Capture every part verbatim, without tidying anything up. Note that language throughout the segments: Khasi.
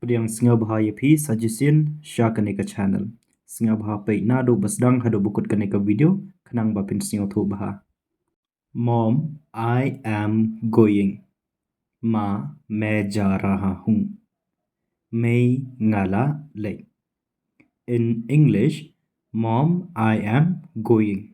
Pdiang sngewbha ïa phi sa shisien sha kane ka channel. Sngewbha peit naduh ba sdang haduh ba kut kane ka video khnang ba phin sngewthuh bha. Mom, I am going. माँ, मैं जा रहा हूँ. Mei, nga la leit. In English, Mom, I am going.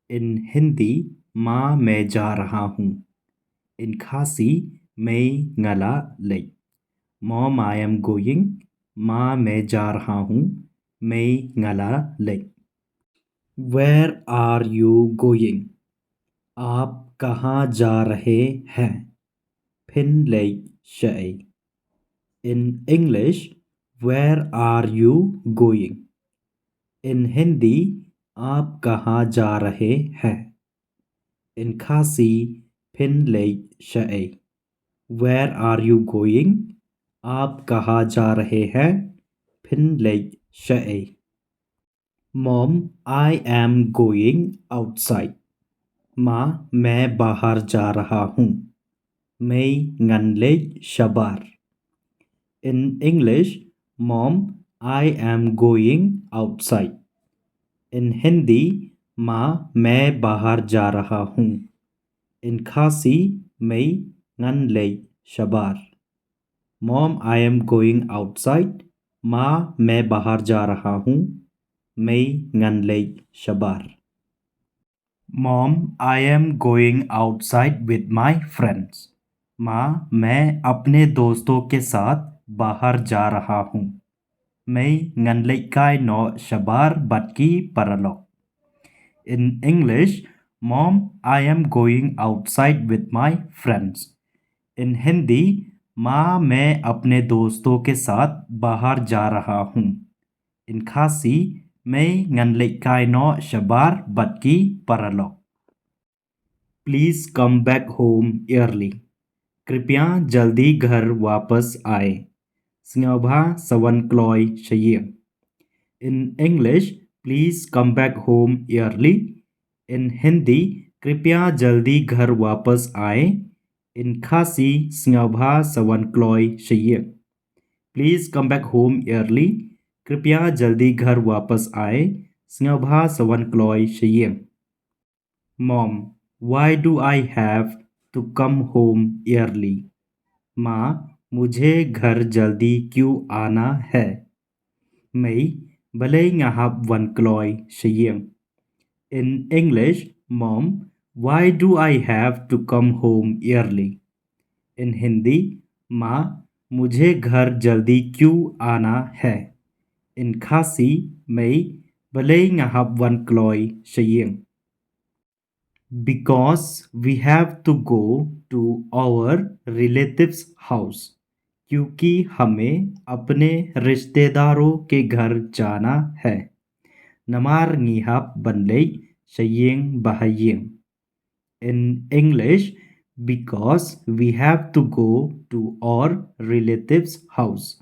In Hindi, माँ, मैं जा रहा हूँ. In Khasi, mei, nga la leit. Mom, I am going. माँ, मैं जा रहा हूँ. Mei, nga la leit. Where are you going? आप कहाँ जा रहे हैं? Phin leit shaei? In English, where are you going? In Hindi, आप कहाँ जा रहे हैं? In Khasi, phin leit shaei? Where are you going? आप कहाँ जा रहे हैं? Phin leit shaei? Mom, I am going outside. माँ, मैं बाहर जा रहा हूँ. Mei, ngan leit shabar. In English, Mom, I am going outside. In Hindi, माँ, मैं बाहर जा रहा हूँ. In Khasi, mei, ngan leit shabar. Mom, I am going outside. माँ, मैं बाहर जा रहा हूँ. Mei, ngan leit shabar. Mom, I am going outside with my friends. माँ, मैं अपने दोस्तों के साथ बाहर जा रहा हूँ. Mei, ngan leit kai noh shabar bad ki paralok. In English, Mom, I am going outside with my friends. In Hindi, माँ, मैं अपने दोस्तों के साथ बाहर जा रहा हूँ. In Khasi, mei, ngan leit kai noh shabar bad ki paralok. Please come back home early. कृपया जल्दी घर वापस आए. Sngewbha sa wan kloi sha ïing. In English, please come back home early. In Hindi, कृपया जल्दी घर वापस आए. In Khasi, sngewbha sa wan kloi sha ïing. Please come back home early. कृपया जल्दी घर वापस आए. Sngewbha sa wan kloi sha ïing. Mom, why do I have to come home early? माँ, मुझे घर जल्दी क्यों आना है? Mei, balei nga hap wan kloi sha ïing? In English, Mom, why do I have to come home early? In Hindi, माँ, मुझे घर जल्दी क्यों आना है? In Khasi, mei, balei nga hap wan kloi sha ïing? Because we have to go to our relatives' house. क्योंकि हमें अपने रिश्तेदारों के घर जाना है. Namar ngi hap ban leit sha ïing bahaïing. In English, because we have to go to our relatives' house.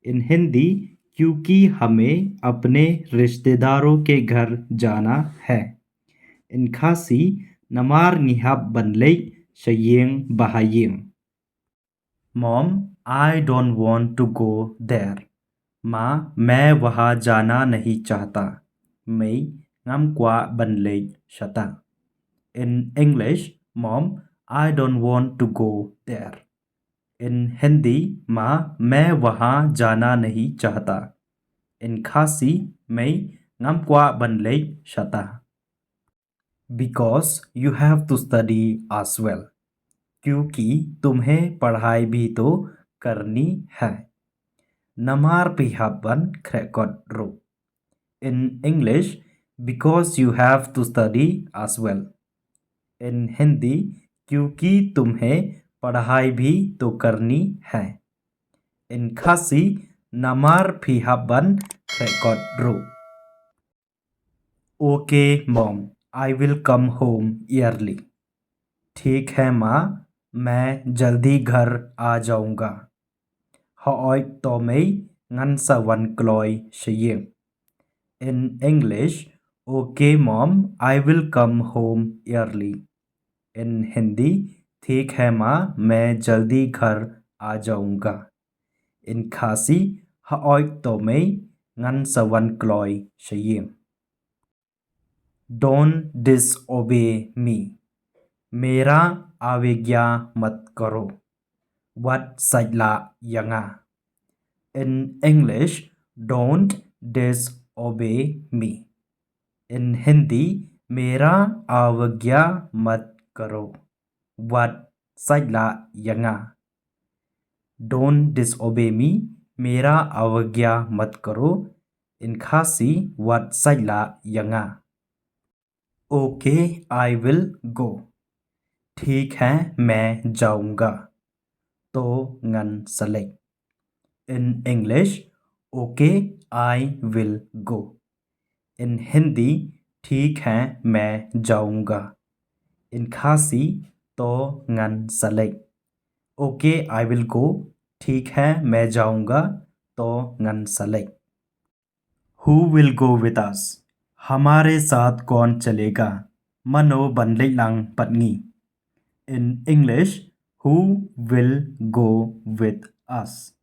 In Hindi, क्योंकि हमें अपने रिश्तेदारों के घर जाना है. In Khasi, namar ngi hap ban leit sha ïing bahaïing. Mom, I don't want to go there. माँ, मैं वहाँ जाना नहीं चाहता. Mei, ngam kwah ban leit shata. In English, Mom, I don't want to go there. In Hindi, माँ, मैं वहाँ जाना नहीं चाहता. In Khasi, mei, ngam kwah ban leit shata. Because you have to study as well. क्योंकि तुम्हें पढ़ाई भी तो करनी है. Namar phi hap ban khreh kot ruh. In English, because you have to study as well. In Hindi, क्योंकि तुम्हें पढ़ाई भी तो करनी है. In Khasi, namar phi hap ban khreh kot ruh. Okay, Mom, I will come home early. ठीक है, माँ, मैं जल्दी घर आ जाऊँगा. Hooid to mei, ngan sa wan kloi sha ïing. In English, okay, Mom, I will come home early. In Hindi, ठीक है, माँ, मैं जल्दी घर आ जाऊँगा. In Khasi, haoid to mei, ngan sa wan kloi sha ïing. Don't disobey me. मेरा अवज्ञा मत करो. Wat sait lah ïa nga. In English, don't disobey me. In Hindi, मेरा अवज्ञा मत करो. Wat sait lah ïa nga. Don't disobey me. मेरा अवज्ञा मत करो. In Khasi, wat sait lah ïa nga. Okay, I will go. ठीक है, मैं जाऊंगा. To ngan sa leit. In English, okay, I will go. In Hindi, ठीक है, मैं जाऊंगा. In Khasi, to ngan sa leit. Okay, I will go. ठीक है, मैं जाऊंगा. To ngan sa leit. Who will go with us? हमारे साथ कौन चलेगा? Mano ban leit lang bad ngi? In English, who will go with us?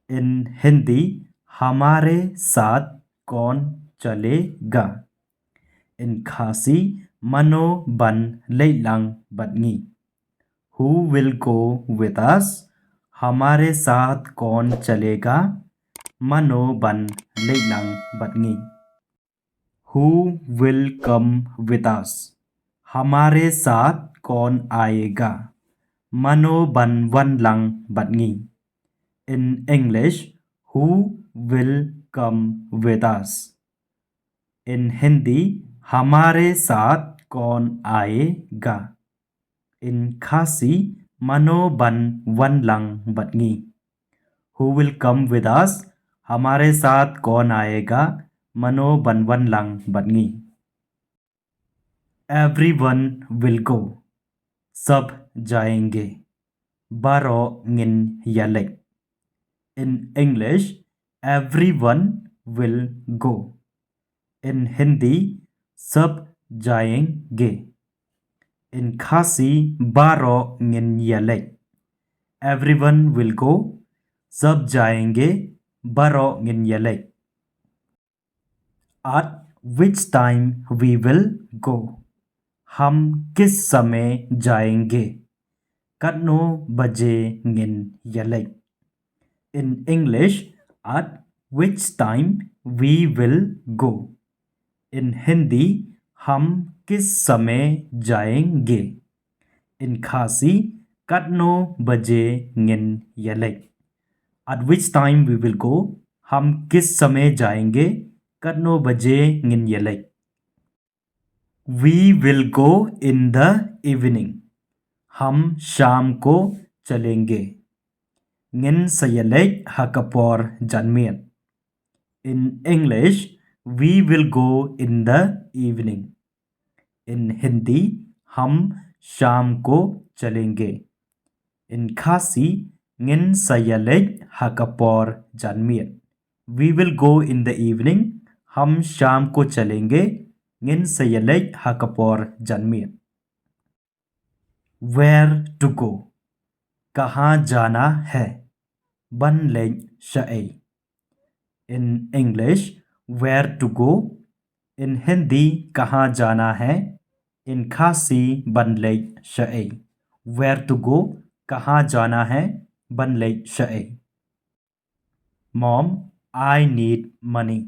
In Hindi, हमारे साथ कौन चलेगा? In Khasi, mano ban leit lang bad ngi? Who will go with us? हमारे साथ कौन चलेगा? Mano ban leit lang bad ngi? Who will come with us? हमारे साथ कौन आएगा? Mano ban wan lang bad ngi? In English, who will come with us? In Hindi, हमारे साथ कौन आएगा? In Khasi, mano ban wan lang bad ngi? Who will come with us? हमारे साथ कौन आएगा? Mano ban wan lang bad ngi? Everyone will go. सब जाएंगे. Baroh ngin ïaleit. In English, everyone will go. In Hindi, सब जाएंगे. In Khasi, baroh ngin ïaleit. Everyone will go. सब जाएंगे. Baroh ngin ïaleit. At which time we will go? हम किस समय जाएंगे? Katno baje ngin ïaleit? In English, at which time we will go? In Hindi, हम किस समय जाएंगे? In Khasi, katno baje ngin ïaleit? At which time we will go? हम किस समय जाएंगे? Katno baje ngin ïaleit? We will go in the evening. हम शाम को चलेंगे. Ngin sa ïaleit ha ka por janmiet. In English, we will go in the evening. In Hindi, हम शाम को चलेंगे. In Khasi, ngin sa ïaleit ha ka por janmiet. We will go in the evening. हम शाम को चलेंगे. Ngin sa ïaleit ha ka por janmiet. Where to go? कहाँ जाना है? Ban leit shaei? In English, where to go? In Hindi, कहाँ जाना है? In Khasi, ban leit shaei? Where to go? कहाँ जाना है? Ban leit shaei? Mom, I need money.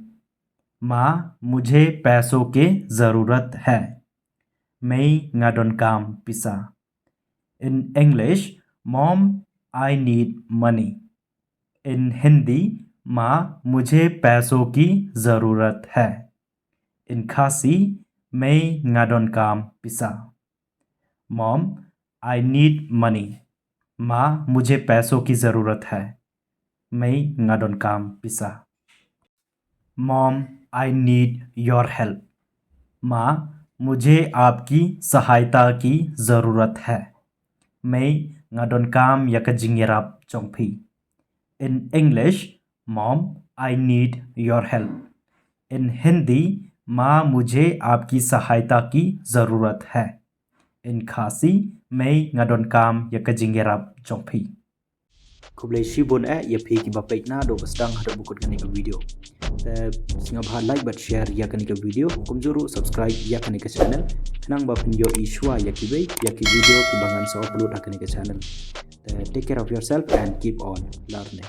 माँ, मुझे पैसों की ज़रूरत है. Mei, nga donkam pisa. In English, Mom, I need money. In Hindi, माँ, मुझे पैसों की ज़रूरत है. In Khasi, mei, nga donkam pisa. Mom, I need money. माँ, मुझे पैसों की ज़रूरत है. Mei, nga donkam pisa. Mom, I need your help. माँ, मुझे आपकी सहायता की ज़रूरत है. Mei, nga donkam ïa ka jingïarap jong phi. In English, Mom, I need your help. In Hindi, माँ, मुझे आपकी सहायता की ज़रूरत है. In Khasi, mei, nga donkam ïa ka jingïarap jong phi. Khublei shibun eh ïa phi kiba peit naduh ba sdang haduh ba kut kane ka video. Te sngewbha like bad share ïa kane ka video, kumjuh ruh subscribe ïa kane ka channel, khnang ba phin ïohi shuwa ïa kiwei ïa ki video kiba ngan sa upload ha kane ka channel. Te take care of yourself and keep on learning.